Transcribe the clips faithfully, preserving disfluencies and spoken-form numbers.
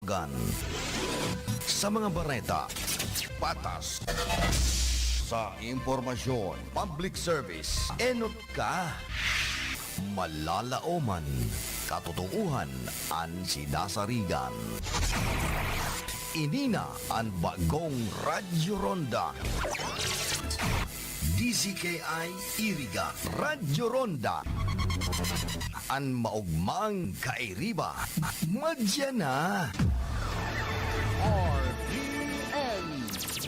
Kan. Sa mga bareta, patas. Sa impormasyon, public service, enot ka. Malalaoman, katotoohan an sidasarigan. Ini na an bagong Radyo Ronda. D Z K I Iriga, Radyo Ronda. An maogmang kairiba, madya na. R P N,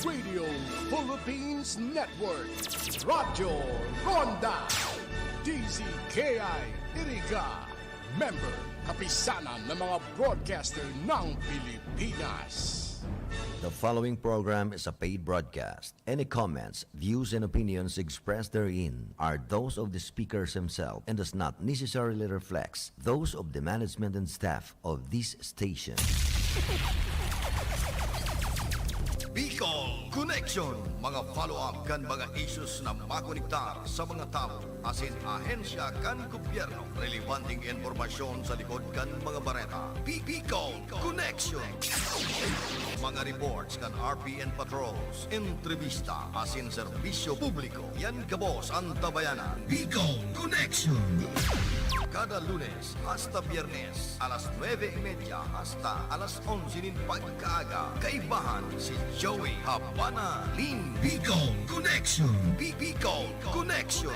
Radio Philippines Network, Radyo Ronda, D Z K I Iriga, member, kapisanan ng mga broadcaster ng Pilipinas. The following program is a paid broadcast. Any comments, views, and opinions expressed therein are those of the speakers himself and does not necessarily reflect those of the management and staff of this station. Bicol Connection, mga follow-up kan mga issues na makonektar sa mga tawo asin ahensya kan gobyerno. Relebanteng impormasyon sa likod kan mga bareta. Bi-, Bicol Connection. Mga reports kan R P N Patrols, entrevista asin serbisyo publiko. Yan gabos an tabayanan. Bicol Connection. Kada Lunes hasta Biyernes, alas nuebe y media hasta alas onse nin pagkaaga. Kaibahan si Joey Habana Lin. Bicol Connection. Bi-, Bicol Connection.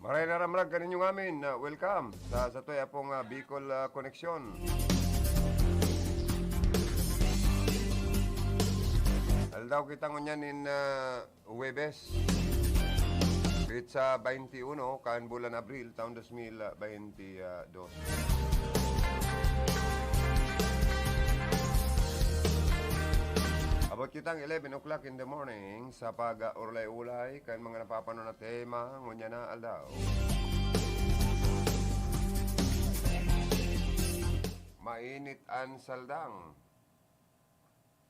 Maray na ramrag kaninyo ngamin, ah, welcome sa, sa tuya pong, ah, Bicol, ah, Connection. Aldaw kita ngunyan in, ah, Huwebes, petsa bainti uno kan bulan Abril, taon dos mil bainti dos. Abot kitang eleven o'clock in the morning sa pag-urlay-ulay kan mga napapanon na tema, ngunyan na aldaw. Mainit an saldang.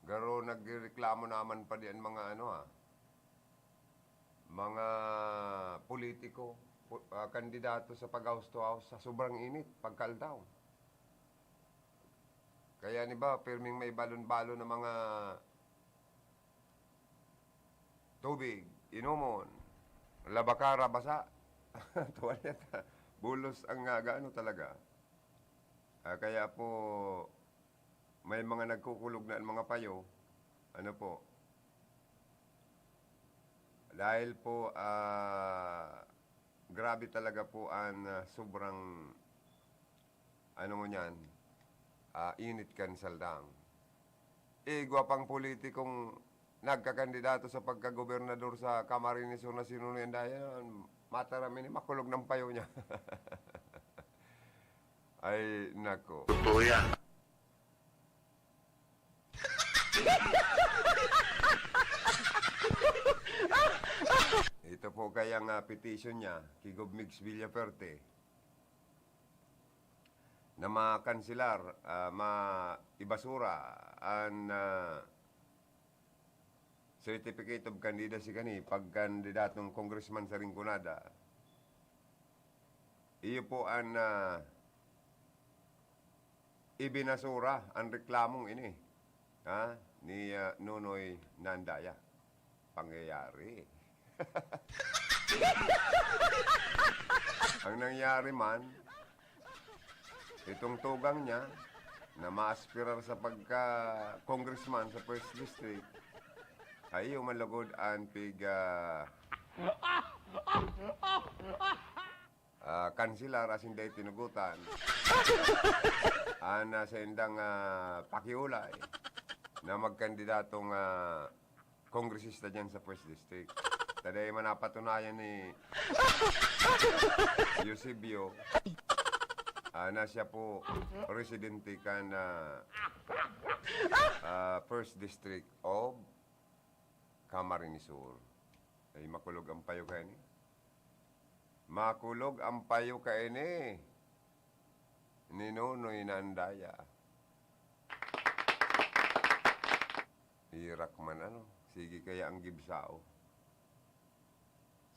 Garo nagrereklamo naman pa di an mga ano, ah, mga politiko, pu-, ah, kandidato sa pag-house to house sa sobrang init, pagkaaldaw. Kaya, ni ba, pirming may balon-balon na mga tubig, inomon, labakara, basa, tuwalyeta, bulos ang, ah, gaano talaga. Ah, kaya po, may mga nagkukulog na ang mga payo. Ano po? Dahil po, ah, grabe talaga po ang, ah, sobrang, ano mo niyan, ah, init kan saldang. Eh, igwa pang politikong nagkakandidato sa pagkagobernador sa Camarines Sur na sinunoy ang daya, mataram ini, makulog ng payo niya. Ay, nako. Totoo yan. Ito po kayang, ah, petition niya, ki Gov Migs Villafuerte, na makanselar, ah, ma-, ibasura an, ah, certificate of candidacy kani pagkandidatong congressman sa Rinconada. Iyo po an, ah, ibinasura an reklamong ini, ha, ni, ah, Nonoy Nandaya. Pangyayari. Ang nangyari man, itong tugang niya na maaspirar sa pagka-congressman sa First District, ay iyo man lugod an pig-, ah, ah, kanselar asin dai tinugotan an, ah, saindang, ah, pakiolay na magkandidatong, ah, kongresista diyan sa First District. Ta dai man napatunayan ni Eusebio, ah, na siya po residente kan, ah, ah, First District of Camarines Sur. Ay, makulog ang payo kaya ni. Makulog ang payo kaini ni Nonoy na Andaya. Irak man ano, sige kaya ang gibsao.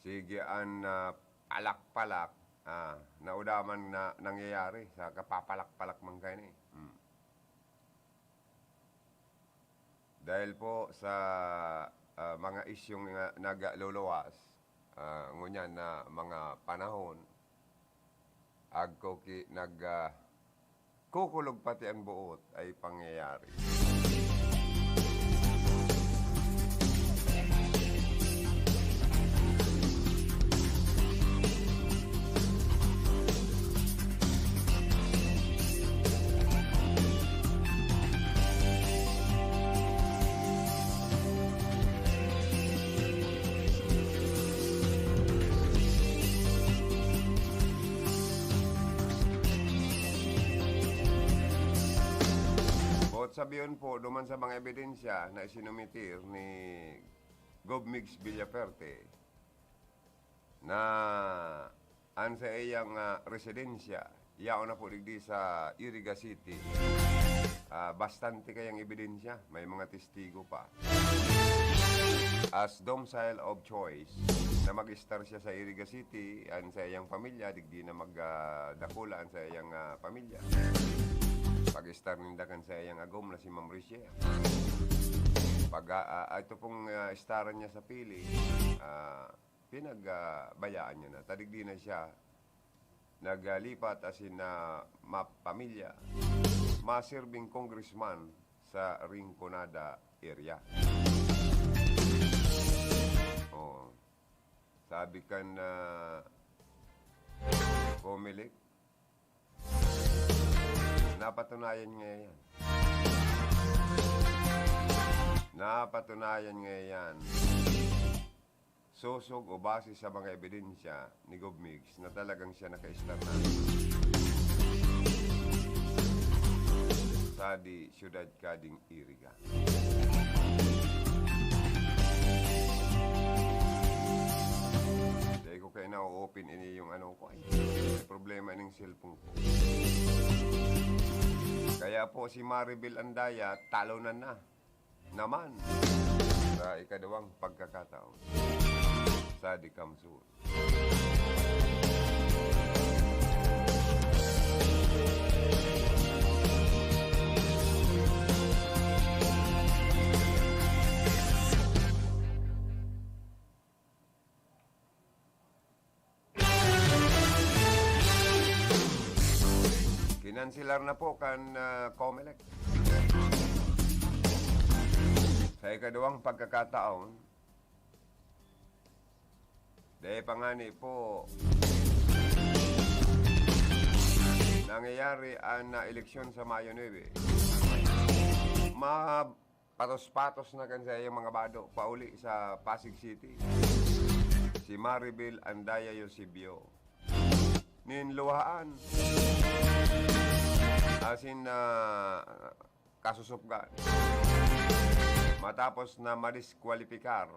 Sige an, ah, palak-palak, ah, nauda man na nangyayari sa kapapalak-palak man kaini. Hmm. Dahil po sa, ah, mga isyung nga nagluluwas, ah, ngunyan na mga panahon, agko ki-, nag, ah, kukulog pati an buot ay pangyayari. Boot sabihon po, duman sa mga ebidensya na isinumitir ni Gov Migs Villaferte, na an saiyang, ah, residensya, yaon na po digdi sa Iriga City. Ah, bastante kayang ebidensya, may mga testigo pa. As domicile of choice, na mag-estar siya sa Iriga City, an saiyang pamilya, digdi na mag, ah, dakula an saiyang, ah, pamilya. Pag-estar ninda kan saiyang agom na si Ma'am Richelle. Pag, ah, ah, ito pong, ah, estaran niya sa Pili, ah, pinag, ah, bayaan niya na. Ta digdi na siya naglipat asin na mapamilya. Masirbing congressman sa Rinconada area. Oh. Sabi kan, ah, Comelec, napatunayan niya yan. Napatunayan niya yan. Sosog o base sa mga ebidensya ni Gov Migs na talagang siya nakaestar na sa di syudad kading Iriga. Dai ko kayo na-open ini yung ano ko. Ay, may problema ining cellphone ko. Kaya po si Maribel Andaya, talonan na naman sa ikaduwang pagkakataon sa Dikamsun. Kinanselar na po kan, ah, Comelec. Sa ikaduwang pagkakataon, dahil pa nga ni po nangyayari ang, ah, eleksyon sa Mayo nuebe. Ma- patos-patos na kan saiyang mga bado pauli sa Pasig City, si Maribel Andaya Eusebio nin luhaan asin na kasusupgan matapos na madiskwalipikar,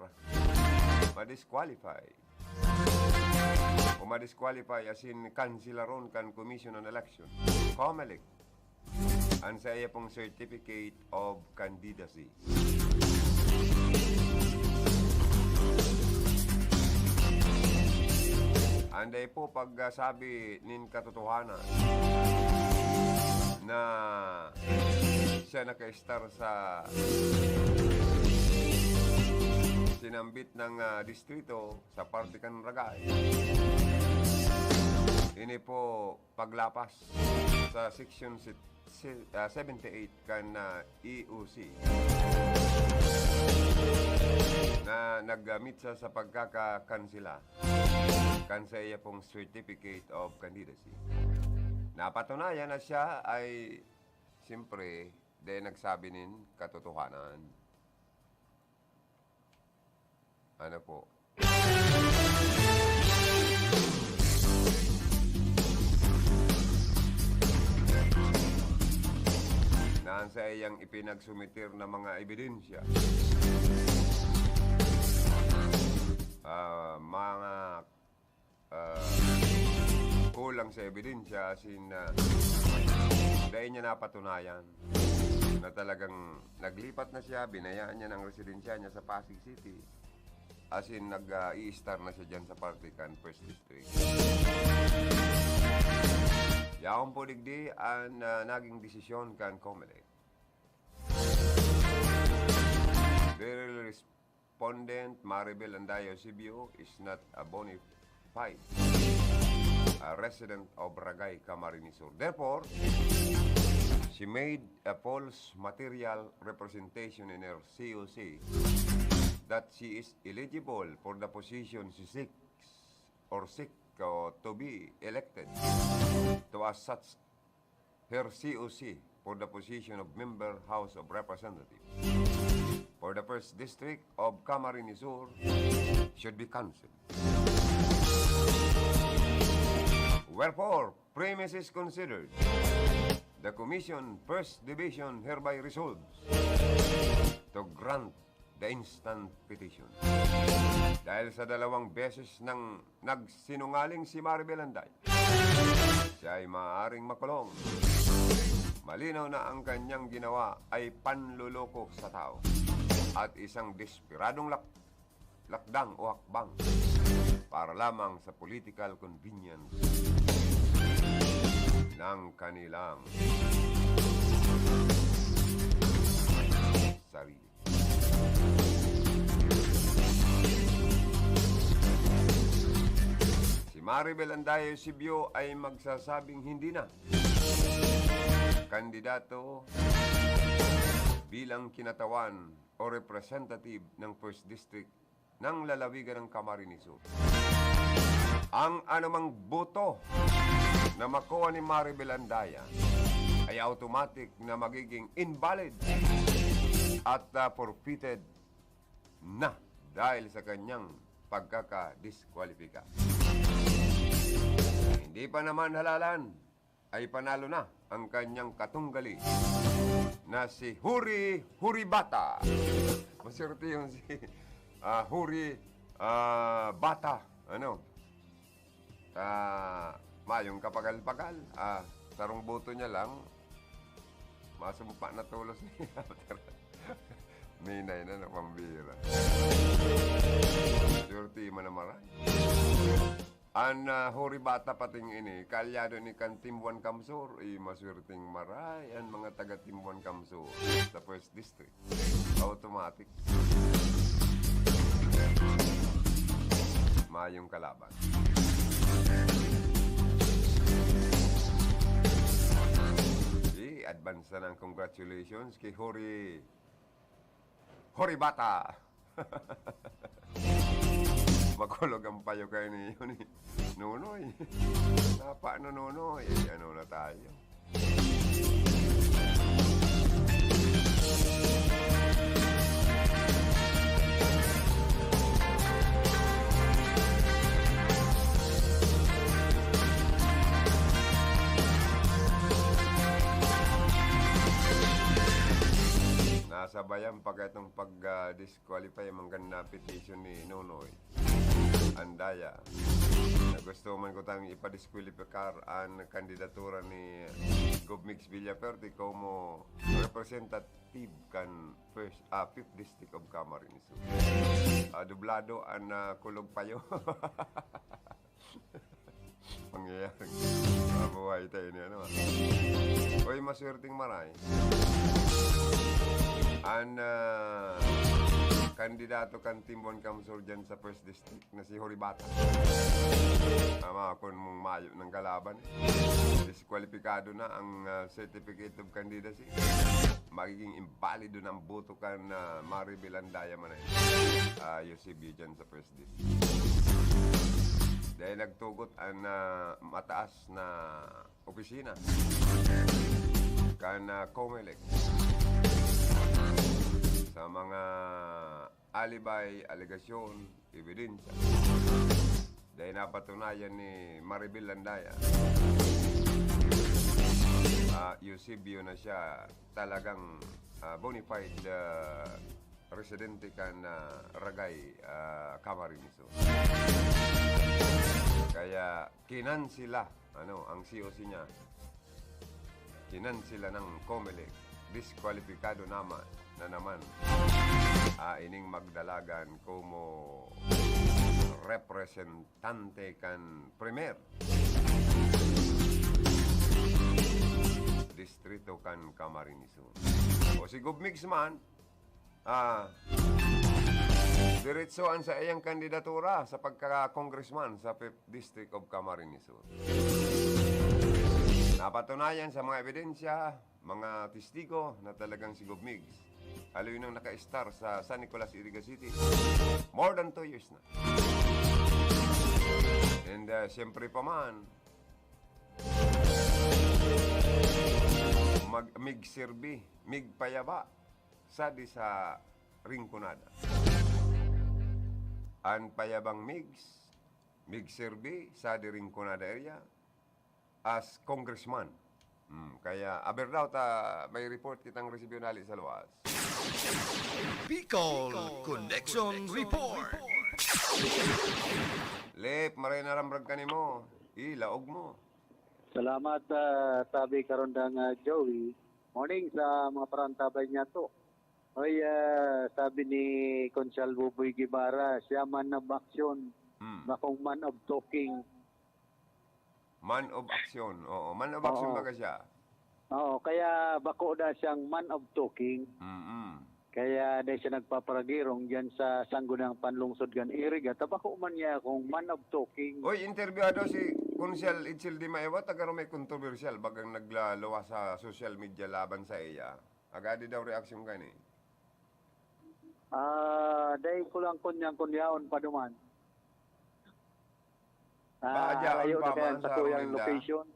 madisqualify o madisqualify asin kansilaron kan Commission on Election, Comelec, an saiya pong Certificate of Candidacy. Anday po pagsabi nin katotohanan na siya nakaestar sa sinambit ng, ah, distrito sa parte kan Ragay. Ini po paglapas sa Section si-, si-, ah, seventy-eight kan, ah, E O C na naggamit sa, sa pagkakakansela kan sa iya pong Certificate of Candidacy. Napatunayan na siya ay, siyempre, dahil nagsabi nin katotohanan. Ano po? Na ang saiyang ipinagsumitir na mga ebidensya, ah, mga, ah, kulang sa ebidensya, as in, ah, dai niya napatunayan na talagang naglipat na siya, binayaan niya na ang residensya niya sa Pasig City. As in, nag, ah, i-star na siya dyan sa parte kan First District. Yaon po digdi an, ah, naging desisyon kan Comelec. The respondent, Maribel Andaya Eusebio, is not a bona fide, a resident of Barangay Camarines Sur. Therefore, she made a false material representation in her C O C that she is eligible for the position she seeks or seek, uh, to be elected to as such her C O C for the position of member House of Representatives for the First District of Camarines Sur should be cancelled. Wherefore, premises considered, the Commission First Division hereby resolves to grant the instant petition. Dahil sa dalawang beses nang nagsinungaling si Maribel Andaya, siya ay maaaring makulong. Malinaw na ang kanyang ginawa ay panloloko sa tao at isang desperadong lak-, lakdang o hakbang para lamang sa political convenience ng kanilang sarili. Si Maribel Andaya Eusebio ay magsasabing hindi na kandidato bilang kinatawan o representative ng First District ng lalawigan ng Camarines Sur. Ang anumang boto na makuha ni Maribel Andaya ay automatic na magiging invalid at, ah, forfeited na dahil sa kanyang pagkakadiskwalipika. Hindi pa naman halalan ay panalo na ang kanyang katunggali na si Huri Huri Bata. Maswerte yung si, ah, Huri, ah, Bata. Ano? Ah, mayong kapagal-pagal. Ah, sarong boto niya lang. Masumpa na tolos niya. Minay na, no, pambira. Swerte man na maray. An, ah, Huri Bata pating ini, kaalyado ni kan Timbuan Kamsur, i maswerteng maray an mga taga Timbuan Kamsur sa First District. Automatic. Mayong kalaban. Di, advance na ang congratulations kay Hori, Hori Bata. Makulog ang payo kayo ni, ni Nonoy. Napa na, Nonoy? Eh, ano na tayo? Nasabayan pa ka itong pag, ah, disqualify, mga na petition ni Nonoy Andaya, na gusto man kutang ipadiskwalipikar an kandidatura ni Gov Migs Villafuerte como representative kan first, ah, Fifth District of Camarines Sur. Ah, dublado an, ah, kulog payo. Pangyayari. Mabuhay tayo ni ano, ah. Uy, maswerteng maray. An, ah, kandidato kan Timbuan Kamsur dyan sa First District na si Horibata. Tama, kung mong mayo ng kalaban, eh. Diskwalipikado na ang, ah, certificate of candidacy. Magiging imbalido na ang boto kan, ah, Maribel Andaya man, eh. Ah, Eusebio dyan sa First District. Dahil nagtugot ang, ah, mataas na opisina kan, ah, Comelec sa mga alibay, alegasyon, ebidensya. Dahil napatunayan ni Maribel Andaya, ah, Eusebio na siya talagang, ah, bona fide, ah, residente kan, ah, Ragay, ah, Camarines Sur. Kaya kinansela, ano, ang C O C niya. Kinansela ng Comelec. Diskwalipikado naman, na naman, ah, ining magdalagan como representante kan Primer Distrito kan Camarines Sur. O si Gov Migs man, ah, diretso an saiyang kandidatura sa pagka-congressman sa Fifth District of Camarines Sur. Napatunayan sa mga ebidensya, mga testigo na talagang si Gov Migs, haloy nang naka-star sa San Nicolas, Iriga City, more than two years na. And, ah, siyempre pa man, mag-, mig serbi, mig payaba, sadi sa Rinconada. An payabang migs, mig serbi, sadi Rinconada area, as congressman. Hmm, kaya aber daw ta may report kitang resibyo nali sa luwas. Bicol Connection Report. Lep, maray na ramrag ka nimo. Ilaog mo. Salamat, ah, tabi karondang, ah, Joey. Morning sa mga parantabay niya to. Oy, ah, sabi ni Konsehal Buboy Guevara, siya man of action, Hmm. bakong man of talking. Man of action. Oo, man of action Oo. baga siya. Oo, kaya bako na siyang man of talking. Mm-mm. Kaya dahil siya nagpaparagirong diyan sa sangguniang panlungsod kan Iriga, tabako man niya akong man of talking. Oy, interbyuhado si Konsehal Edsel Di Maewa, taga may kontrobersyal, bagang naglaluwas sa social media laban sa iya. Agadi daw reaksyon ka ni. Ah, dahil ko lang kunyang kunyaon pa duman. Ba, Ah, dyan layo pa na kaya man sa sa tuyang Rolinda? Location.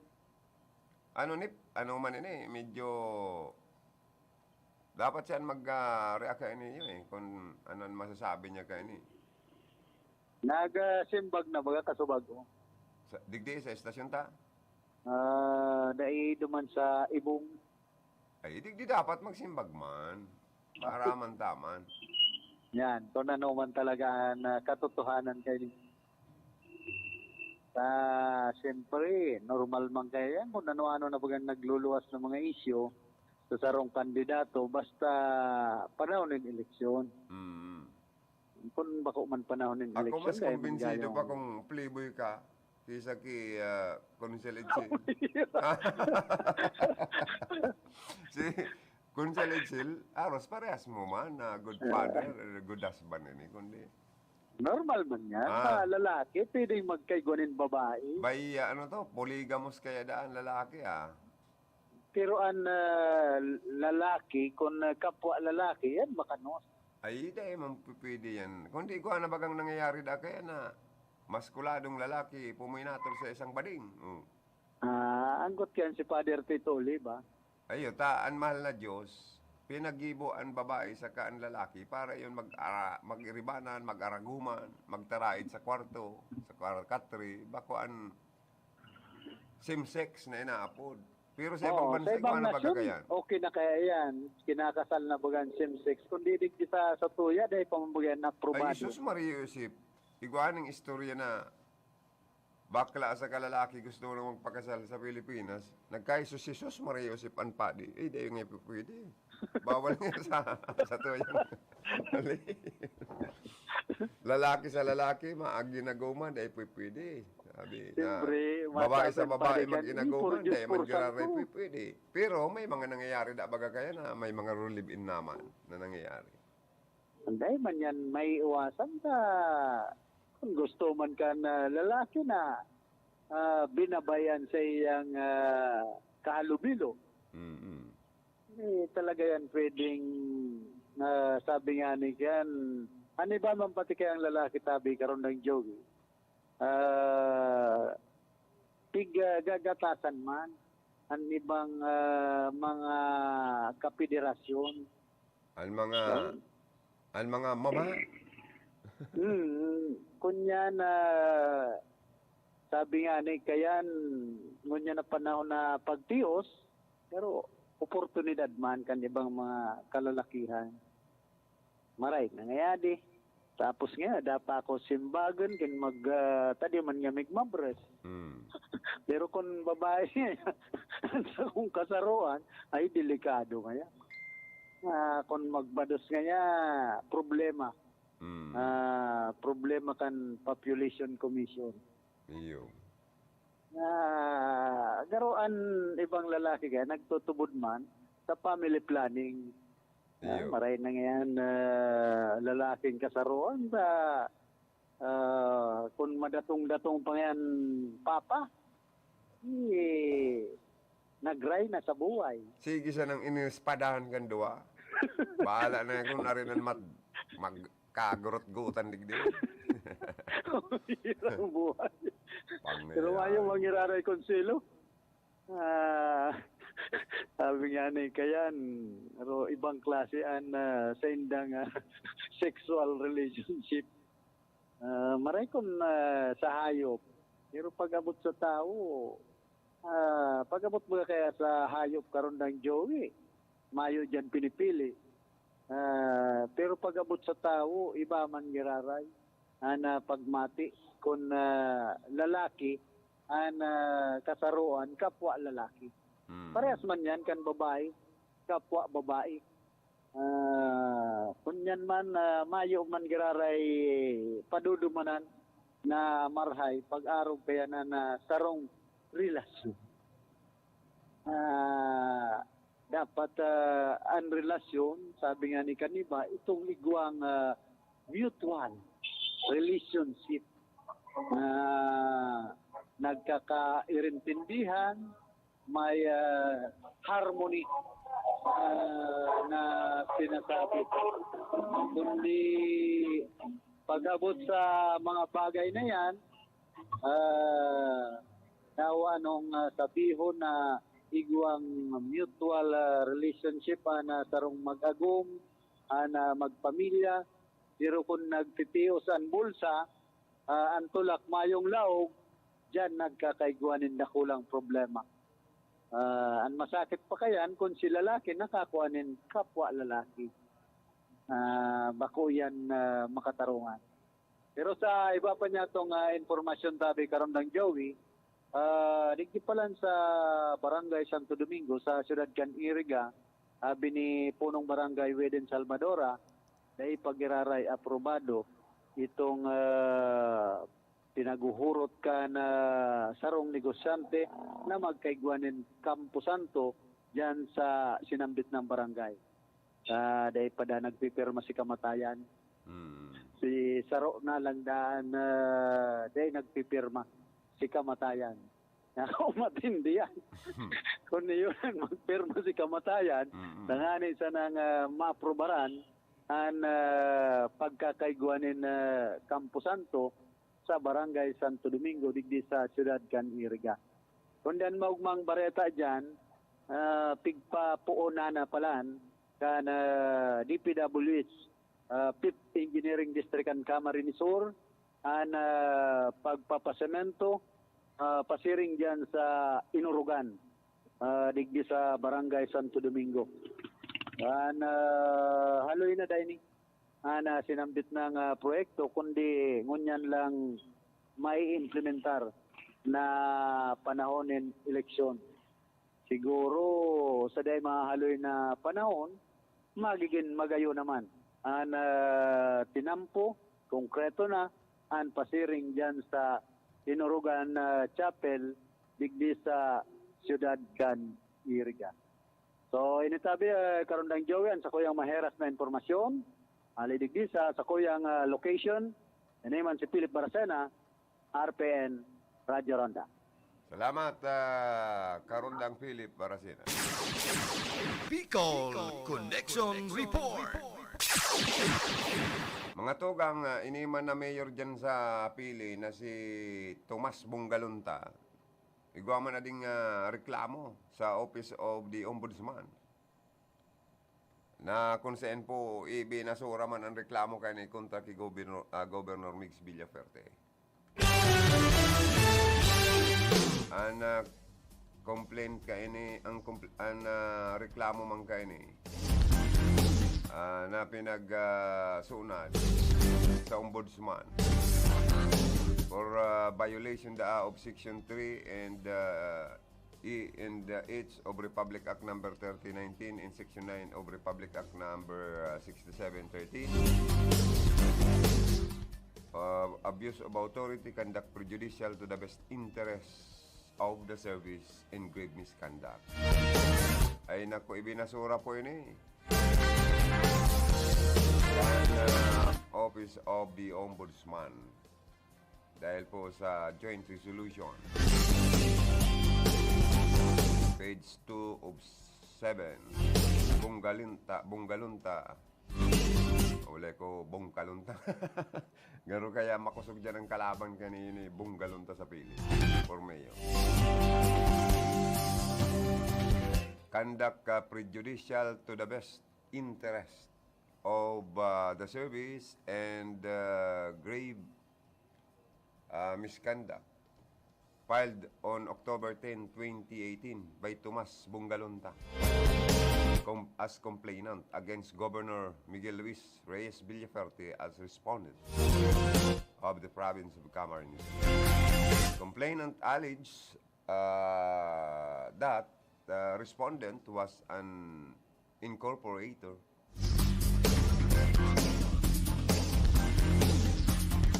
Ano ni, ano man ini, medyo dapat siya mag-react ka ini eh, kung ano ang masasabi niya ka ini. Nagasimbag na baga kasubag ko. Sa, digdi sa estasyon ta? Ah, dai duman sa Ibong. Ay, digdi dapat magsimbag man. Maaraman taman. Yan, kung ano man talaga ang ah, katotohanan kayo. Sa, siyempre, normal man kaya yan kung ano-ano na bagang nagluluwas ng mga isyu sa sarong kandidato basta panahon ng eleksyon. Mm. Kung bako man panahon ng Ako eleksyon, mas dahil kumbinsido mangyayang- pa kung playboy ka kaysa kay ah, Konsehal Edsel. Si Konsehal Edsel, aros parehas mo man na good father, good husband ini, kundi Normal man yan. Ah. Sa lalaki, pwedeng magkaigwanin babae. Bay, ah, ano to, polygamous kaya daan lalaki ah. Pero ang ah, lalaki, kung ah, kapwa lalaki, yan makanos. Ay, dahil man pwede yan. Kung di ko na bagang nangyayari da kaya na maskuladong lalaki puminator sa isang bading. Oh. Ah, anggot yan si Father Tito Oliva. Ayo, ta an mahal na Diyos, pinaggibo an babae saka an lalaki para iyon mag-ara, mag-iribanan, mag-araguman, magtaraid sa kwarto, sa kwarkatre, bako an same sex na inaapod. Pero sa ibang Oo, bansa, sa ibang igwa na baga nasyon, kayan. Okay na kaya yan. Kinakasal na baga ang same sex. Kung di digdi sa, sa tuya, dahil pamamagayan na Ay, aprobado. Jesus Maria Josep, igwa ning istorya na bakla sa kalalaki gusto na magpakasal sa Pilipinas. Nagkaiso si Jesus Maria Josep an padi. Eh, dahil nga pwede. Bawal nga sa, sa tuyang lalaki sa lalaki, maagi na goma, dahil pwede. Sabi na, Siyempre, babae sa masabi babae pa rin yan, mag-inagoma, "Por Diyos, dahil por maggirara, santo." Pwede. Pero may mga nangyayari da baga kaya na may mga live-in naman na nangyayari. Anday man yan, may iwasan ka. Kung gusto man ka na lalaki na ah, binabayan sa iyang ah, kahalubilo, Mm-mm. eh, talaga yan pwedeng, ah, sabi nga ni Jan, ano ba man pati kayang lalaki tabi karon ng Joey? Ah, tig ah, gagatasan man ang ibang ah, mga kapederasyon. Ang mga, ang mga mama. Hmm, kunya na sabi nga ni Kayan, ngunya na panahon na pagtios, pero oportunidad man kan ibang mga kalalakihan. Maray na ngayadi. Tapos nga, dapa ako simbagan, kin mag, ah, tadi man nga migmabres. Hmm. Pero kung babae, sa kung kasaroan, ay delikado kaya. Ah, kung magbados nga niya, problema. Hmm. Ah, problema kan population commission. Iyo. Ah, garo an ibang lalaki kaya nagtutubod man sa family planning. Ah, Iyo. maray na ngayan, ah, lalaking kasaroan sa, ah, kung madatong-datong pa ngayan, papa, eh, nagray na sa buhay. Sige sanang inispadahan kan duwa. Bahala na kung arinan mat magkagurot-gutan digdi. Hirang buhay. Pang- Pero mayo mangiraray konselo. Ah, sabi nga ni Kayan, pero ibang klase an ah, sa indang ah, sexual relationship. Ah, maray kun ah, sa hayop, pero pag-abot sa tawo, ah, pag-abot mo kaya sa hayop karon dang Joey, mayo diyan pinipili. Ah, pero pag-abot sa tawo, iba man giraray. An ah, pagmati, kun ah, lalaki, an ah, kasaroan, kapwa lalaki. Hmm. Parehas man yan kan babae, kapwa babae. Ah, kun yan man, ah, mayo man giraray padudumanan na marhay pag-arog kaya na, na sarong relasyon. Ah, dapat ah, an relasyon, sabi nga ni kaniba, itong igwang ah, mutual relationship na nagkakairintindihan, may ah, harmony ah, na sinasabi. Kundi pag-abot sa mga bagay na yan, ah, nawa anong ah, sabihon na igwang mutual ah, relationship ah, na sarong mag-agom, ah, na magpamilya, pero kung nagtitios an bulsa, ah, an tulak mayong laog, diyan nagkakaigwa nin dakulang problema. Ah, an masakit pa kayan kun si lalaki nakakua nin kapwa lalaki. Ah, bako yan ah, makatarungan. Pero sa iba pa niya tong ah, impormasyon, tabi karon lang, Joey, ah, digdi pa lang sa Barangay Santo Domingo sa siyudad kan Iriga, abi ni Punong Barangay Weden Salvadora, dai pa giraray aprobado itong ah, pinaguhurot kan ah, sarong negosyante na magkaigwa nin kamposanto diyan sa sinambit nang barangay. Ah, dai pa da nagpipirma si kamatayan. Hmm. Si saro na lang daan ah, dai nagpipirma si kamatayan. Nako, matindi yan. Kung iyon ang magpirma si kamatayan, Mm-mm. tangani sanang ah, maaprubaran an ah, pagkakaigwa nin ah, kamposanto sa Barangay Santo Domingo, digdi sa siyudad kan Iriga. Kundi an maugmang bareta diyan, ah, pigpapuon na na palan kan ah, D P W H, ah, Fifth Engineering District kan Camarines Sur, an ah, pagpapasemento ah, pasiring diyan sa Inurugan, ah, digdi sa Barangay Santo Domingo. An ah, haloy na dining an ah, sinambit nang ah, proyekto, kundi ngunyan lang maiimplementar na panahon nin eleksyon. Siguro sa dai mahaloy na panahon, magigin magayo naman an ah, tinampo, konkreto na an pasiring diyan sa Inurugan ah, Chapel digdi sa siyudad kan Iriga. So, ini tabi, ah, karon dang Joey, an sakuyang maheras na impormasyon. Ali digdi sa sakuyang ah, location, ini man si Philip Baracena, R P N, Radyo Ronda. Salamat, ah, Karundang Philip Baracena. Bicol Connection Report. Mga tugang, ah, ini man na mayor dyan sa Pili na si Tomas Bungalunta. Igwa man na ding ah, reklamo sa Office of the Ombudsman. Na kung saan po ibinasura man ang reklamo kani kontra kay Governor, ah, Governor Migs Villafuerte. Ang ah, complaint kaini, ang compl- ang ah, reklamo man kaini. ah, na pinag, ah, sunad sa Ombudsman for, ah, violation daa of Section three and, ah, E and, ah, H of Republic Act number thirty nineteen and Section nine of Republic Act number, ah, sixty-seven thirteen. Ah, abuse of authority, conduct prejudicial to the best interests of the service, and grave misconduct. Ay naku, ibinasura po ini. Kan, ah, Office of the Ombudsman. Dahil po sa joint resolution. Page two of seven. Bunggalunta, bunggalunta. Uli ko, bungkalunta. Garo kaya makosog dyan ang kalaban kanini, bunggalunta sa pilit. For mayor. Conduct, ah, prejudicial to the best interest of, ah, the service and, ah, grave, ah, misconduct filed on October ten, twenty eighteen by Tomas Bunggalunta com-, as complainant against Governor Miguel Luis Reyes Villafuerte as respondent of the province of Camarines. Complainant alleged, ah, that the respondent was an incorporator,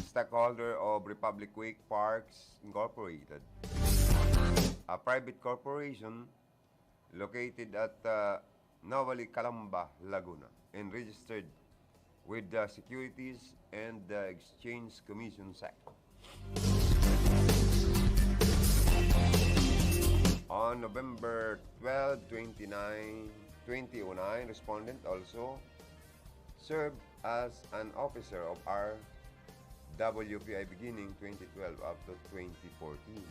stockholder of Republic Wake Parks Incorporated, a private corporation located at, uh, Novali, Calamba, Laguna, and registered with the Securities and the Exchange Commission, SEC. On November twelve, twenty-nine, twenty oh nine, respondent also served as an officer of R W P I beginning twenty twelve up to twenty fourteen.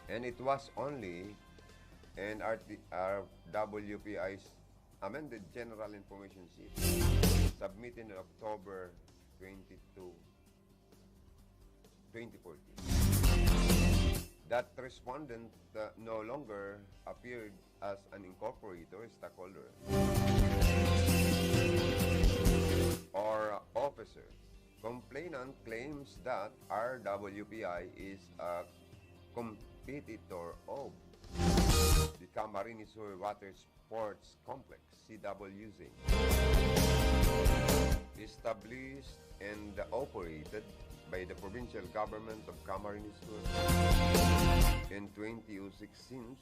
And it was only an R T, R W P I's amended General Information Sheet submitted on October twenty-two, twenty fourteen, that respondent, uh, no longer appeared as an incorporator, stockholder, or officer. Complainant claims that R W P I is a competitor of the Camarines Sur Water Sports Complex, C W C, established and operated by the provincial government of Camarines Sur in twenty oh six. Since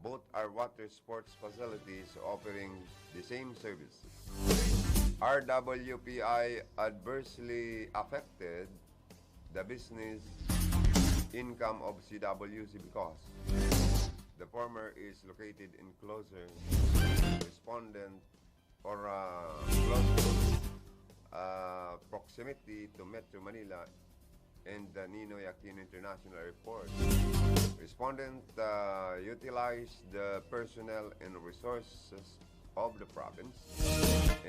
both are water sports facilities offering the same services, R W P I adversely affected the business income of C W C because the former is located in closer respondent or, uh, close, uh, proximity to Metro Manila and the Ninoy Aquino International Airport. Respondent, uh, utilized the personnel and resources of the province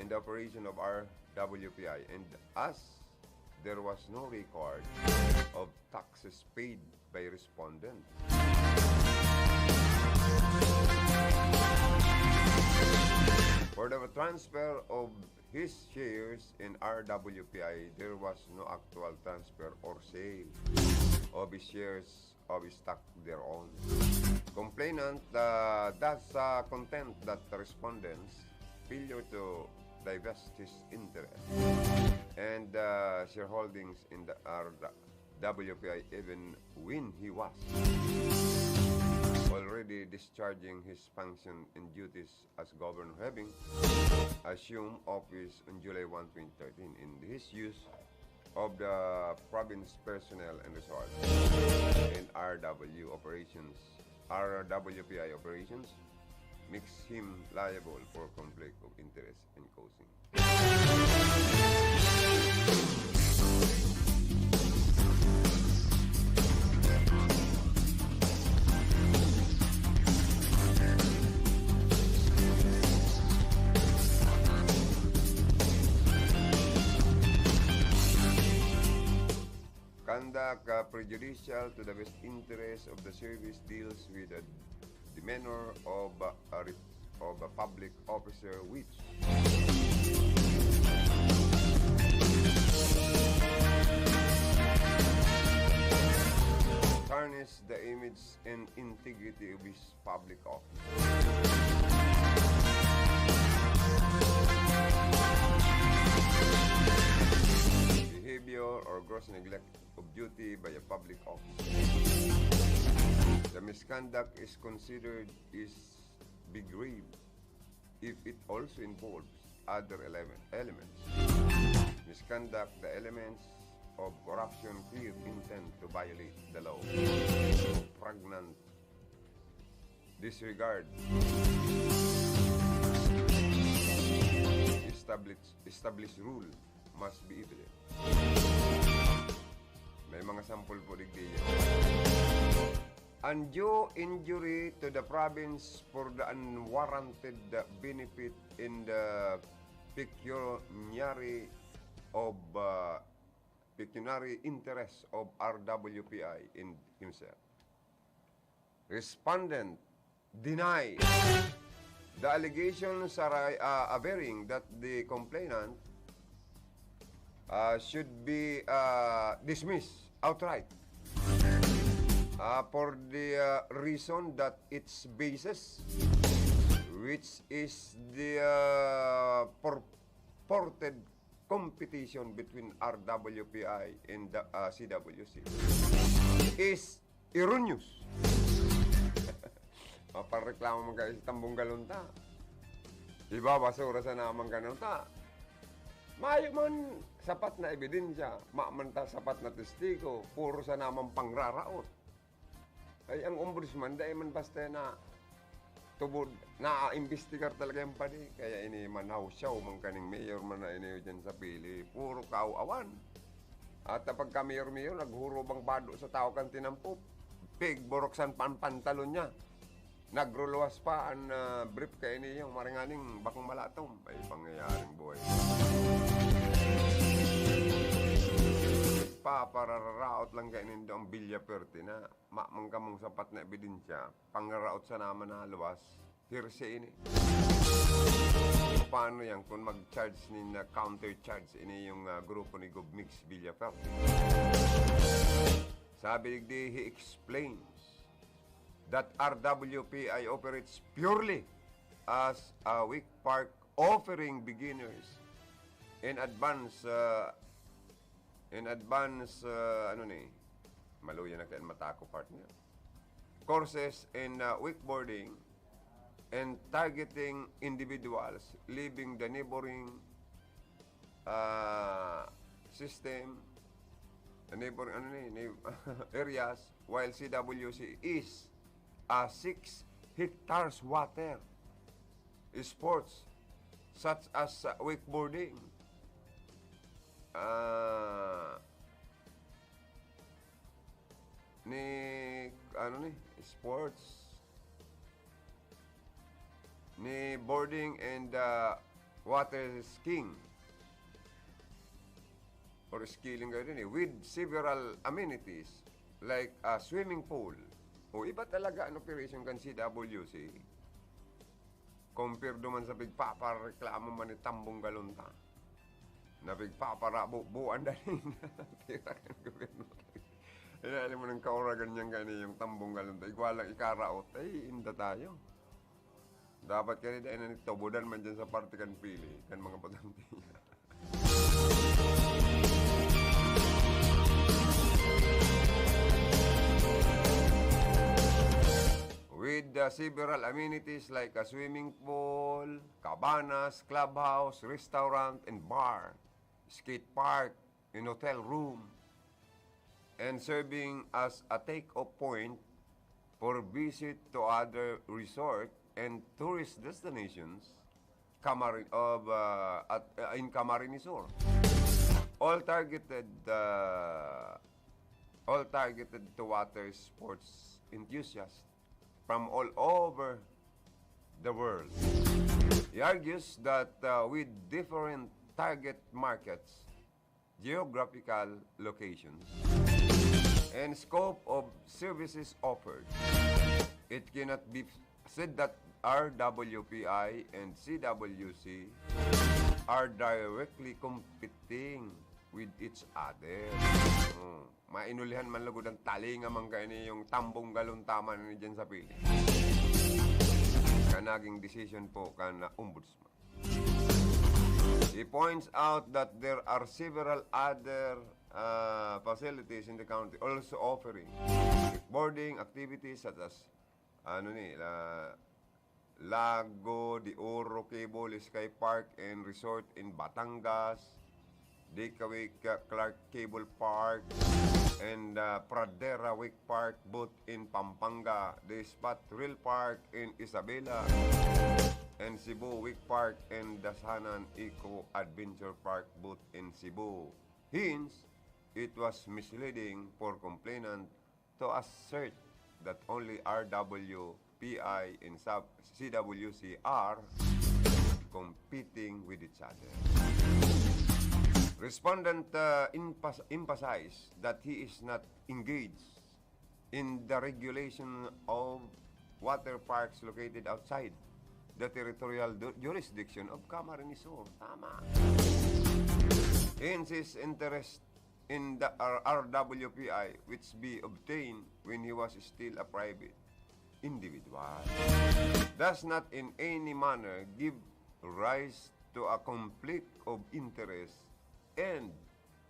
in the operation of R W P I, and as there was no record of taxes paid by respondent. For the transfer of his shares in R W P I, there was no actual transfer or sale of his shares of stock thereon. Complainant, uh, thus, uh, contend that the respondent's failure to divest his interest and, uh, shareholdings in the R W P I, even when he was already discharging his function and duties as governor, having assumed office on July one, twenty thirteen, in his use of the province personnel and resources in R W operations, R W P I operations, makes him liable for conflict of interest and causing. Conduct, uh, prejudicial to the best interest of the service deals with the demeanor of, uh, a re-, of a public officer which tarnish the image and integrity of his public office. Behavior or gross neglect of duty by a public officer. The misconduct is considered is be grave if it also involves other eleven, elements. Misconduct, the elements of corruption, clear intent to violate the law, pregnant disregard established, established rule must be evident. May mga sample po digdi yan. Undue injury to the province for the unwarranted benefit in the pecuniary of, uh, pecuniary interest of R W P I in himself. Respondent deny the allegations are, uh, averring that the complainant, uh, should be, uh, dismissed outright, uh, for the, uh, reason that its basis, which is the, uh, purported competition between R W P I and the, uh, C W C, is erroneous. Mapareklamo man kayo sa tambong galon ta. Iba, basura sa naman ka ta. Mayo man sapat na ebidensya, maman ta sapat na testigo, puro sa naman pangraraot. Ay, ang ombudsman, dai man basta na tubod, naaimbestigar talaga yan, padi. Kaya ini manawsaw man kaning mayor man na ini dyan sa Pili. Puro kaaw-awan. At pagka mayor-mayor, naghurubang bado sa tao kan tinampo. Pigburok san pan pantalon niya. Nagruluwas pa an, ah, brief kaini yung maringaning bakong malatom. Ay, pangyayaring buhay. Papararaot lang kayo nindo ang Villaperte na maman kamong sapat na ebidensya. Pangraraot sa naman na luwas. Hearsay ini. Paano yan kung mag-charge ni na counter-charge ini yung, ah, grupo ni Gov Mix Villaferte? Sabi digdi, he explains that R W P I operates purely as a week park offering beginners in advance, ah, in advance, ah, ano ni? Maluya na kayo ang mata ko, partner. Courses in, uh, wakeboarding and targeting individuals leaving the neighboring, uh, system, the neighboring, ano ni, neigh-, areas, while C W C is, uh, six hectares water sports such as, uh, wakeboarding, uh, ni, ano ni, sports, ni boarding and, uh, water skiing or skiing kayo din eh, with several amenities like a swimming pool. O iba talaga ang operation kan C W C. Compare duman sa pigpapareklamo man ni Tambong Galon ta. Na pigpaparabo-buan dali na. Pira kan gobyerno. Inaali mo ng kauragan niyang gani yung Tambong Galon ta. Igwa lang ikaraot. Ay, inda tayo. Dapat kani dahil na nagtubudan man dyan sa parte kan Pili, kan mga botante niya. With, uh, several amenities like a swimming pool, cabanas, clubhouse, restaurant, and bar, skate park, and hotel room, and serving as a take-off point for visit to other resort and tourist destinations, Camari-, of, uh, at, uh, in Camarines Sur. All targeted, uh, all targeted to water sports enthusiasts from all over the world. He argues that, uh, with different target markets, geographical locations, and scope of services offered, it cannot be said that R W P I and C W C are directly competing with each other. Hmm. Mainulihan man lugod ang talinga man kaini yung tambong galon tama na ni dyan sa pili. Kaya naging decision po kan Ombudsman. He points out that there are several other uh, facilities in the county also offering boarding activities such as ano ni uh, Lago de Oro Cable Sky Park and Resort in Batangas, Dikawik uh, Clark Cable Park, and uh, Pradera Wake Park both in Pampanga, the Spot Rail Park in Isabela, and Cebu Wake Park and Dasanan Eco Adventure Park both in Cebu. Hence, it was misleading for complainant to assert that only R W P I and sub- C W C are competing with each other. Respondent uh, emphas- emphasized that he is not engaged in the regulation of water parks located outside the territorial du- jurisdiction of Camarines Sur. Tama. Hence his interest in the R- R W P I which be obtained when he was still a private individual does not in any manner give rise to a conflict of interest and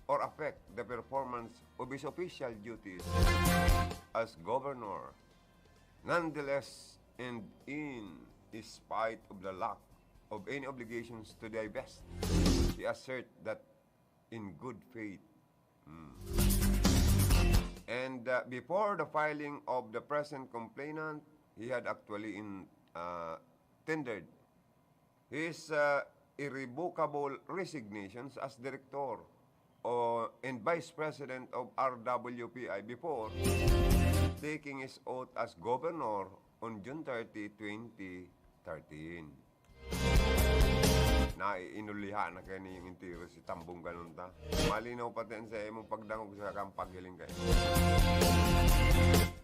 or affect the performance of his official duties as governor. Nonetheless, and in spite of the lack of any obligations to divest, he assert that in good faith. Hmm. And uh, before the filing of the present complainant, he had actually in, uh, tendered his uh, irrevocable resignations as director o, and vice president of R W P I before taking his oath as governor on June thirty, twenty thirteen. Naiinulihan na kayo yung entero si Tambong Ganun ta. Malinaw pati ang sa imong pagdangog sa kang paghiling kayo.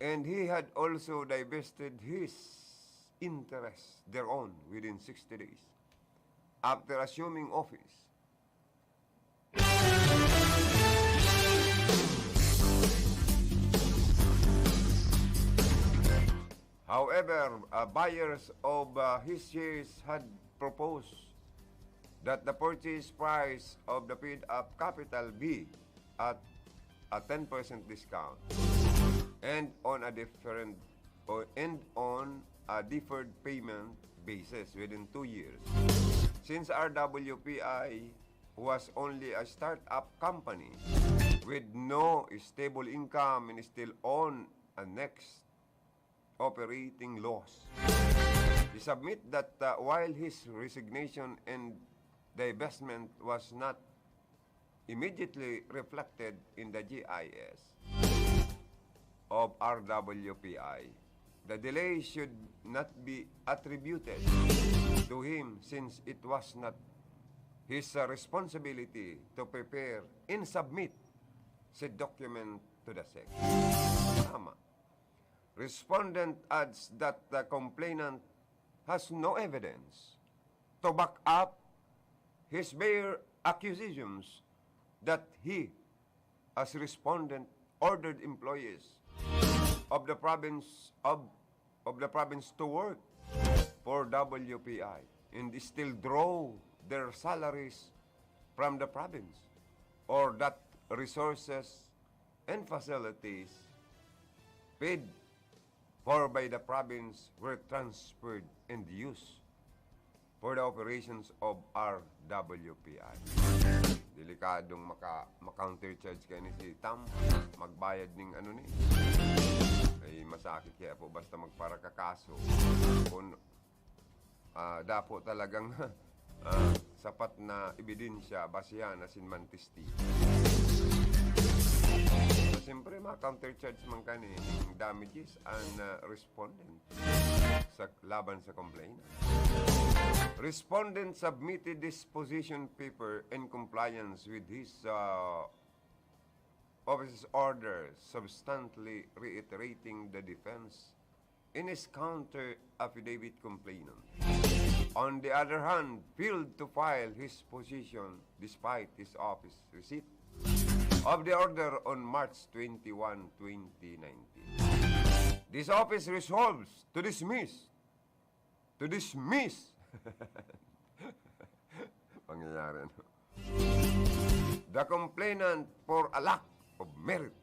And he had also divested his interest thereon within sixty days after assuming office. However, uh, buyers of uh, his shares had proposed that the purchase price of the paid-up capital be at a ten percent discount and on a different or and on a deferred payment basis within two years. Since R W P I was only a startup company with no stable income and still on a next operating loss, he submit that uh, while his resignation and divestment was not immediately reflected in the G I S of R W P I, the delay should not be attributed to him since it was not his uh, responsibility to prepare and submit said document to the SEC. Tama. Respondent adds that the complainant has no evidence to back up his bare accusations that he, as respondent, ordered employees of the province of, of the province to work for W P I and still draw their salaries from the province, or that resources and facilities paid for by the province were transferred and used for the operations of R W P I. Delikadong maka, ma-countercharge kayo ni si Tam, magbayad ning ano ni. Ay, masakit kaya po basta magparakakaso. Kung ah, dapo talagang ah, sapat na ebidensya, basihan asin man testigo. So, siyempre, ma-countercharge man kani ning damages an ah, respondent sa laban sa complainant. Respondent submitted this position paper in compliance with his uh, office's order, substantly reiterating the defense in his counter affidavit complainant, on the other hand, failed to file his position despite his office receipt of the order on March twenty-one, twenty nineteen. This office resolves to dismiss, to dismiss, pangyayari, ano? The complainant for a lack of merit.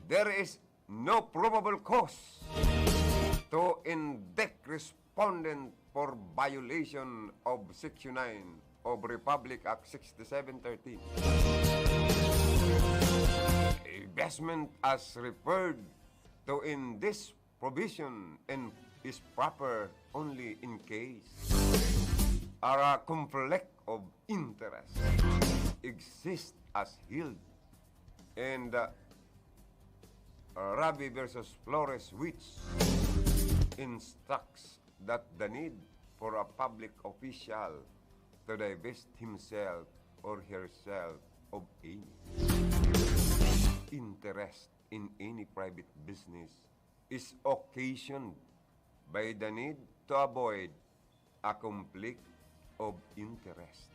There is no probable cause to indict respondent for violation of Section nine of Republic Act sixty-seven thirteen. Investment as referred to in this provision and is proper only in case a conflict of interest exists as held in the Rabi versus Flores, which instructs that the need for a public official to divest himself or herself of any interest in any private business is occasioned by the need to avoid a conflict of interest.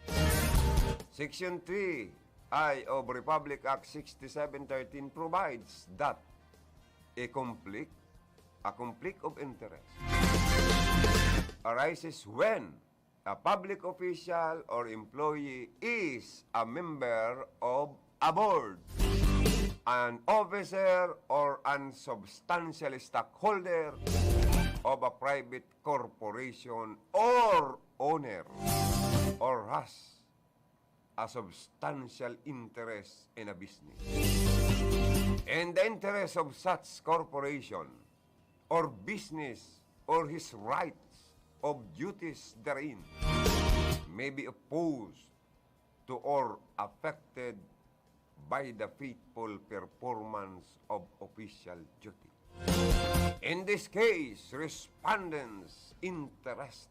Section three I of Republic Act sixty-seven thirteen provides that a conflict, a conflict of interest arises when a public official or employee is a member of a board, an officer or an substantial stockholder of a private corporation or owner, or has a substantial interest in a business. And the interest of such corporation or business or his rights of duties therein may be opposed to or affected by the faithful performance of official duty. In this case, respondents' interest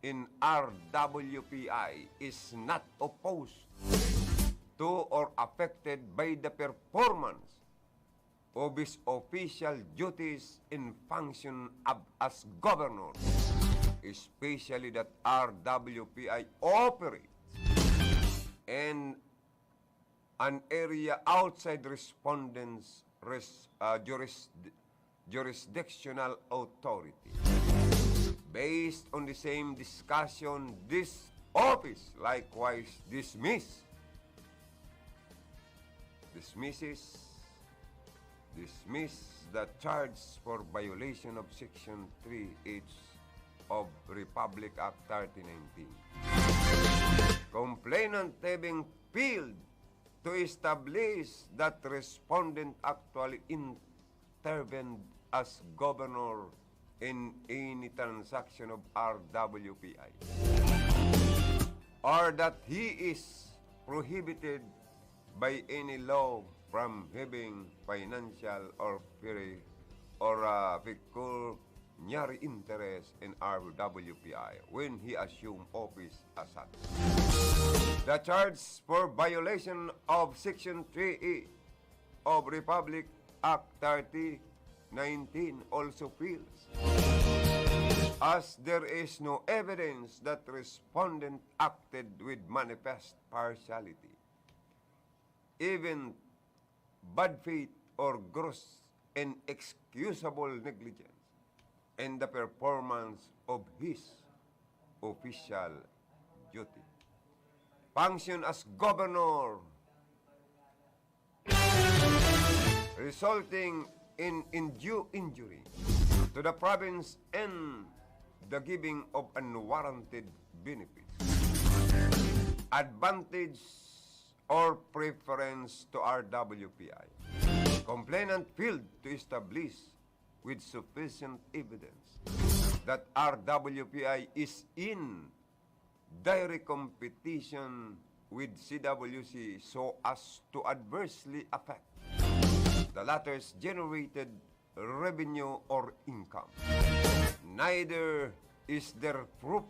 in R W P I is not opposed to or affected by the performance of his official duties in function of, as governor, especially that R W P I operates in an area outside respondents' res-, uh, jurisd-, jurisdictional authority. Based on the same discussion, this office likewise dismiss, dismisses, dismiss the charge for violation of Section three H of Republic Act thirty nineteen. Complainant having failed to establish that respondent actually intervened as governor in any transaction of R W P I, or that he is prohibited by any law from having financial or peri-, or, uh, pecuniary interest in R W P I when he assumed office as such. The charge for violation of Section three E of Republic Act thirty nineteen also fails, as there is no evidence that respondent acted with manifest partiality, even bad faith or gross and excusable negligence in the performance of his official duty. Function as governor, resulting in undue injury to the province and the giving of unwarranted benefits, advantage, or preference to R W P I. Complainant failed to establish with sufficient evidence that R W P I is in direct competition with C W C so as to adversely affect the latter's generated revenue or income. Neither is there proof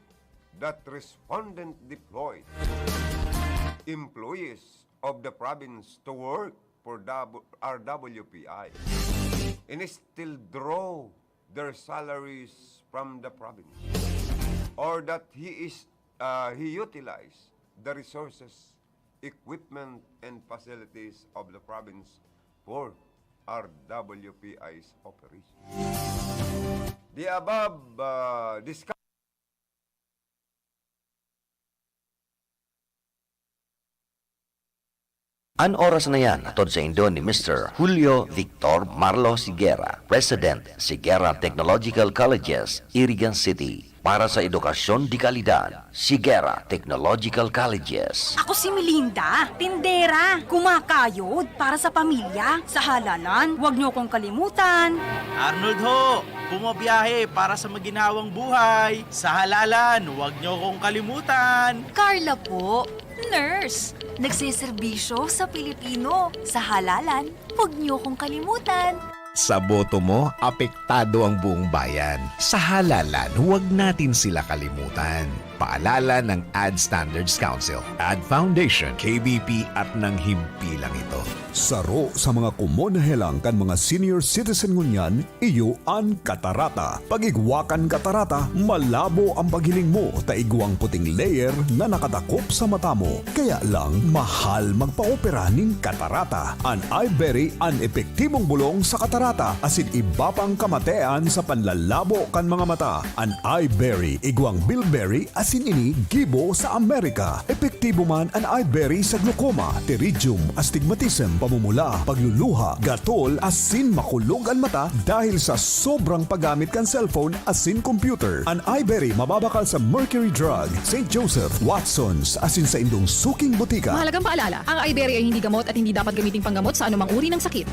that respondent deployed employees of the province to work for W-, R W P I, and still draw their salaries from the province, or that he is, uh, he utilized the resources, equipment, and facilities of the province for R W P I's operation. The above, uh, discussion An oras na yan, hatod saindo ni Mister Julio Victor Marlo Sigera, President, Sigera Technological Colleges, Irigan City. Para sa edukasyon de kalidad, Sigera Technological Colleges. Ako si Melinda, tindera, kumakayod para sa pamilya. Sa halalan, huwag niyo kong kalimutan. Arnold ho, bumabiyahe para sa maginhawang buhay. Sa halalan, huwag niyo kong kalimutan. Carla po, nurse. Nagseserbisyo sa Pilipino. Sa halalan, huwag niyo kong kalimutan. Sa boto mo, apektado ang buong bayan. Sa halalan, huwag natin sila kalimutan. Paalala ng Ad Standards Council, Ad Foundation, K B P at ng himpilang ito. Saro sa mga komon na helang kan mga senior citizen ngunyan, iyo an katarata. Pag-igwa kan katarata, malabo ang paghiling mo ta igwang puting layer na nakadakop sa mata mo. Kaya lang, mahal magpaopera nin katarata. An Iberry an epektibong bolong sa katarata asin iba pang kamatean sa panlalabo kan mga mata. An Iberry, igwang bilberry asin ini gibo sa Amerika. Epektibo man an Iberry sa glaucoma, pterygium, astigmatism, pamumula, pagluluha, gatol, asin makulog an mata dahil sa sobrang paggamit kan cellphone asin computer. An Iberry mababakal sa Mercury Drug, Saint Joseph, Watson's, asin saindong suking botika. Mahalagang paalala, ang Iberry ay hindi gamot at hindi dapat gamiting panggamot sa anumang uri ng sakit.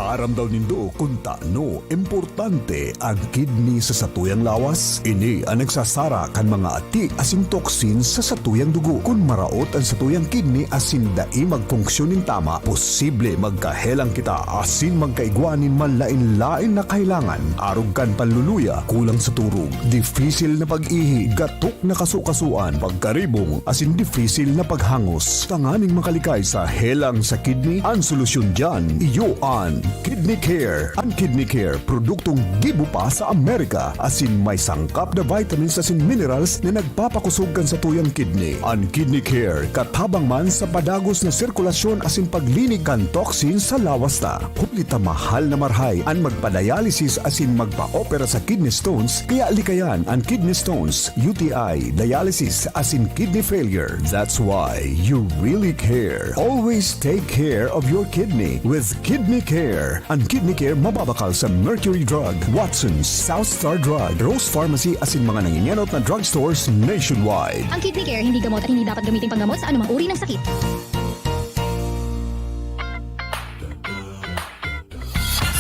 Aram daw nindo kun tano importante ang kidney sa satuyang lawas? Ini ang nagsasara kan mga ati asin toxins sa satuyang dugo. Kun maraot ang satuyang kidney asin dai magfunksyon nin tama, posible magkahelang kita asin magkaigwa nin malain-lain na kahelangan, arog kan panluluya, kulang sa turog, difisil na pag-ihi, gatok na kasukasuan, pagkaribong, asin difisil na paghangos. Tanganing makalikay sa helang sa kidney, an solusyon diyan, iyo an Kidney Care. An Kidney Care, produktong gibo pa sa Amerika, asin may sangkap na vitamins asin minerals na nagpapakusog kan satuyang kidney. An Kidney Care, katabang man sa padagos na sirkulasyon asin paglinig kan toxin sa lawas ta. Huli ta mahal na marahay an magpa-dialysis asin magpa-opera sa kidney stones, kaya likayan an kidney stones, U T I, dialysis, asin kidney failure. That's why you really care. Always take care of your kidney with Kidney Care. An Kidney Care mababakal sa Mercury Drug, Watson's, South Star Drug, Rose Pharmacy asin mga nangingenot na drugstores nationwide. Ang Kidney Care hindi gamot at hindi dapat gamiting panggamot sa anumang uri ng sakit.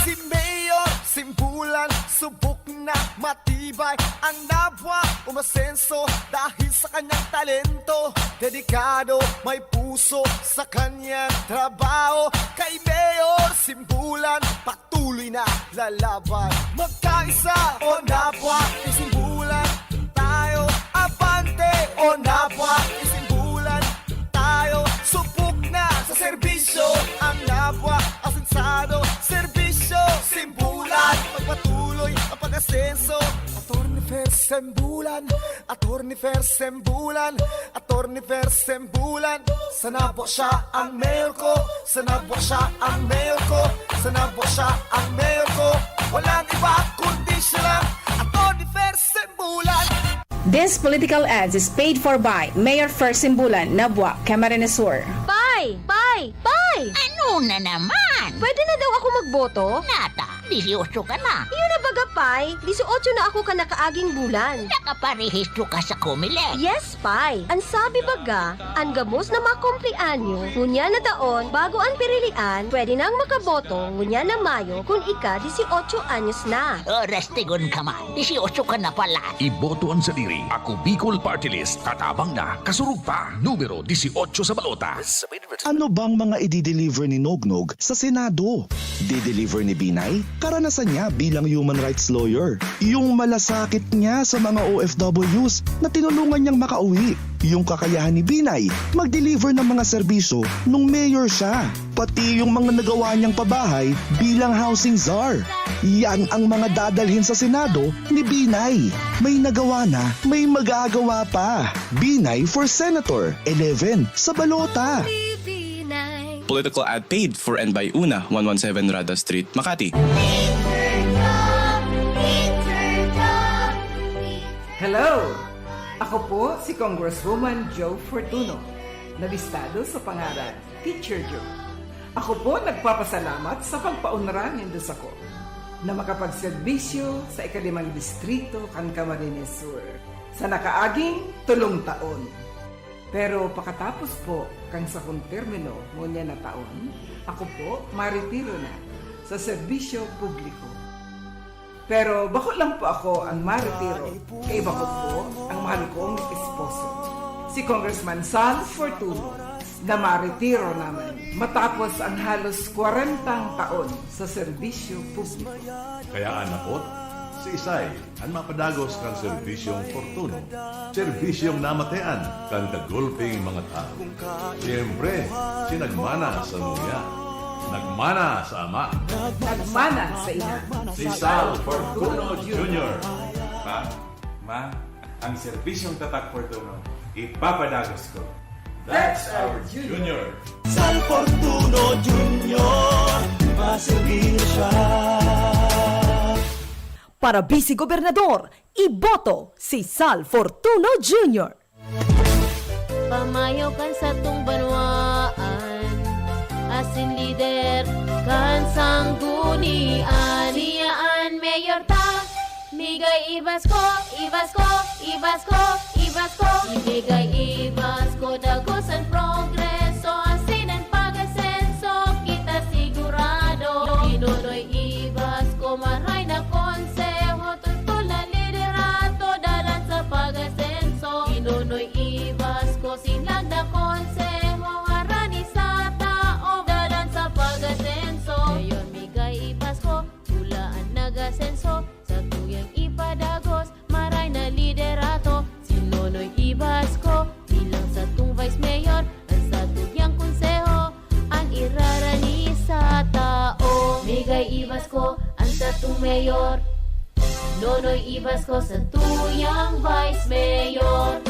Si Mayor Simbulan, subok na matibay. Ang Nabua, umasenso dahil sa kanyang talento. Dedikado, may puso sa kanyang trabaho. Kay Mayor Simbulan, patuloy na lalaban. Magkaisa, o Nabua, isimbulan tayo. Abante, o Nabua, isimbulan tayo. Subok na sa serbisyo ang Nabua, asensado, serbisyo, simbulan. Magpatuloy ang pag-asenso. Attorney Fer Sembulan, Attorney Fer Sembulan, Attorney Fer Sembulan. Sa Nabua siya ang mayor ko, sa Nabua siya ang mayor ko, sa Nabua siya ang mayor ko. Walang iba kundi siya lang, Attorney Fer Sembulan. This political ads is paid for by Mayor Fer Sembulan, Nabua, Camarines Sur. Pay! Pay! Pay! Ano na naman? Pwede na daw ako magboto? Nata, disiotso ka na. Yun na baga, Pay. Disiotso na ako kan nakaaging bulan. Nakaparehistro ka sa Comelec? Yes, Pay. An sabi baga, an gabos na makumpleanyo, ngunyan na taon, bago an pirilian, pwede nang makaboto, ngunyan na Mayo, kun ika disiotso anyos na. Oras tigon ka man, disiotso ka na pala. Iboto an sadiri. Ako Bicol Party List. Katabang na, kasurog pa. Numero disiotso sa balota. Ano bang mga i-deliver ni Nognog sa Senado? Di-deliver ni Binay? Karanasan niya bilang human rights lawyer. Yung malasakit niya sa mga O F Ws na tinulungan niyang makauwi. Yung kakayahan ni Binay mag-deliver ng mga serbisyo nung mayor siya. Pati yung mga nagawa niyang pabahay bilang housing czar. Yan ang mga dadalhin sa Senado ni Binay. May nagawa na, may magagawa pa. Binay for Senator, eleven sa balota. Political ad paid for and by Una, one one seven Rada Street, Makati. Hello! Ako po si Congresswoman Jo Fortuno, na bistado sa pangaran Teacher Jo. Ako po nagpapasalamat sa pagpaunra nindo sako na makapagserbisyo sa ikalimang distrito kan Camarines Sur sa nakaaging tolong taon. Pero pakatapos po kan sakong termino ngunyan na taon, ako po maretiro na sa serbisyo publiko. Pero bako lang po ako ang maretiro, kaiba ko po ang mahal kong esposo, si Congressman Sal Fortuno, na maretiro naman matapos ang halos kwarentang taon sa serbisyo publiko. Kaya anapot, si Isay an mapadagos kan serbisyong Fortuno, serbisyong namatean kan kagulping mga tawo. Siyempre, si nagmana sa nguya, nagmana sa ama, nagmana sa ina, si Sal Fortuno Junior. Pa, ma, ang serbisyong tatak Fortuno, ipapadagos ko. That's our Junior. Sal Fortuno Junior, maserbi na siya. Para Vice Gobernador, iboto si Sal Fortuno Junior. Pamayo kan satong banwaan, asin lider kan sanggunian. Siya an mayor ta, migay i-Basko, i-Basko, i-Basko, i-Basko. Migay i-Basko, dagos an progreso, asin an pag-asenso, kita sigurado. Ginonoy i-Basko, maray na konseho, totol na liderato, dalan sa pag-asenso. Ginonoy i-Basko, sinlag na konseho, harani sa tao, dalan sa pag-asenso. Mayor, migay i-Basko, pula an nag-asenso, satuyang ipadagos, maray na liderato. Si Nonoy i-Basko, bilang satong vice mayor, an satuyang konseho, an irarani sa tao. Migay i-Basko, an satong mayor. Nonoy i-Basko, satuyang vice mayor.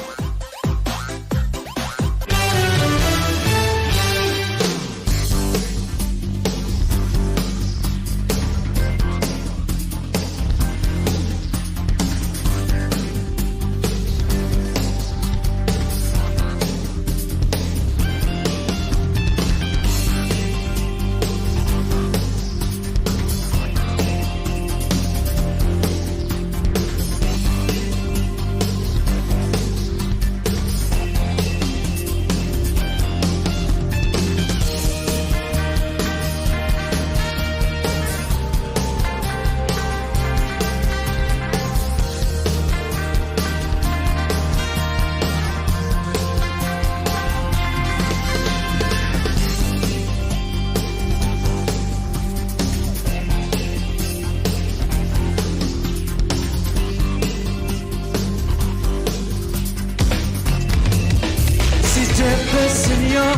Si Jeff Senior,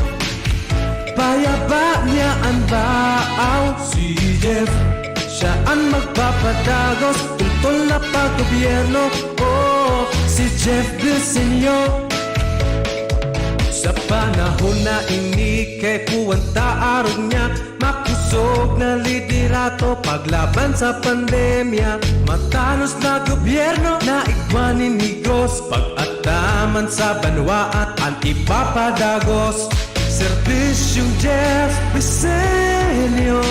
payaba niya an baaw. Si Jeff, siya an magpapadagos, toltol na paggobyerno. Oh, si Jeff Senior. Sa panahon na ini, kay puwan ta arog niya, makosog na liderato paglaban sa pandemya. Matanos na gobyerno na igwa nin higos, pag-ataman sa banwaan an ipapadagos. Serbisyong Jeff Briseño,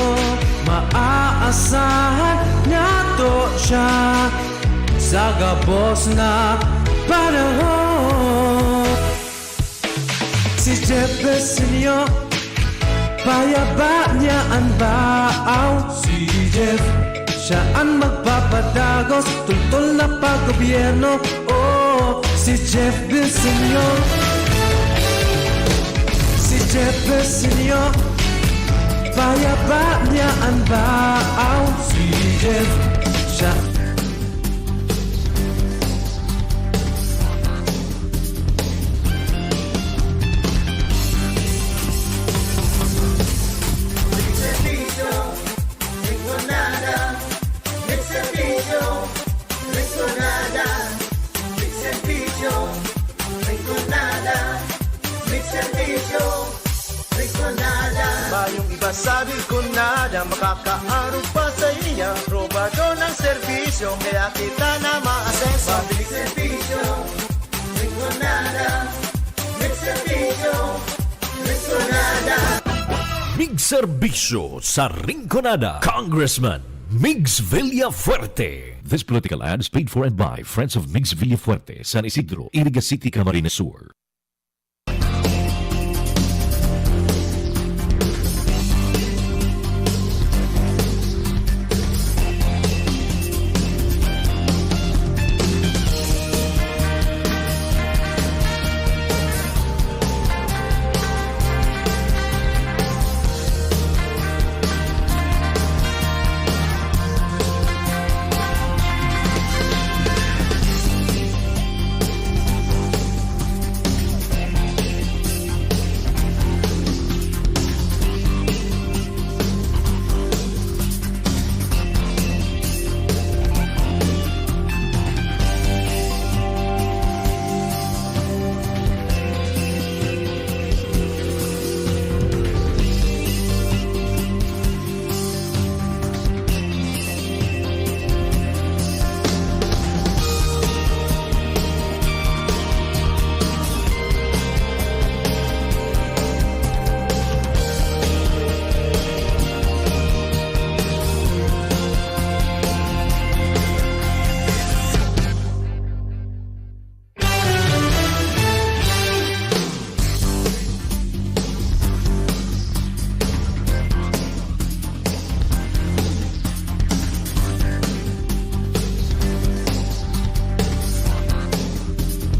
maaasahan nato siya sa gabos na panahon. Si Jeff Briseño, payaba niya an baaw. Si Jeff, siya an magpapadagos, toltol na paggobyerno. Oh, si Jeff Briseño. Si Jeff Briseño, payaba niya an baaw. Si Jeff, siya Sa Rinconada, makakaarog pa sa iya. Probado ng serbisyo, kaya kita na maasenso. Public serbisyo, Rinconada. May serbisyo, Rinconada. Mig serbisyo sa Rinconada, Congressman Migs Villafuerte. This political ad is paid for and by Friends of Migs Villafuerte, San Isidro, Iriga City, Camarines Sur.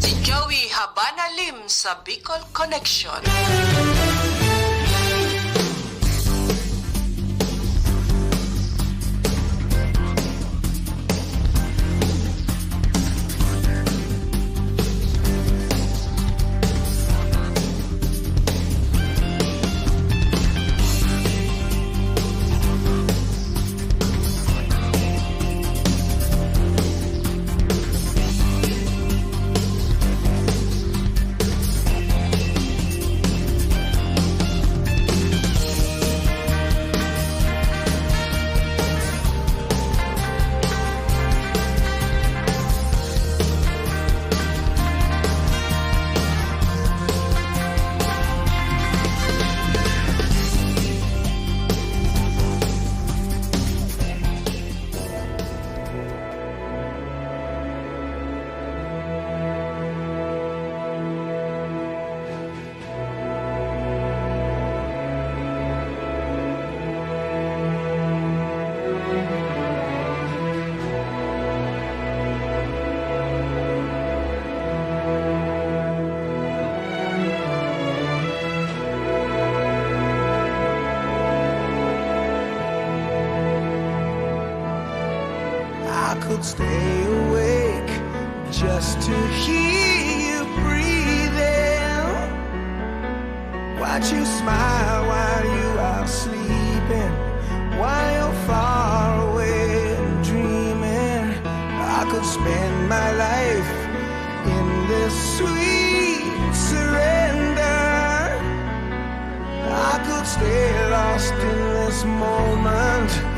Si Joey Habana Lim sa Bicol Connection. I could stay awake just to hear you breathing. Watch you smile while you are sleeping, while you're far away and dreaming. I could spend my life in this sweet surrender. I could stay lost in this moment.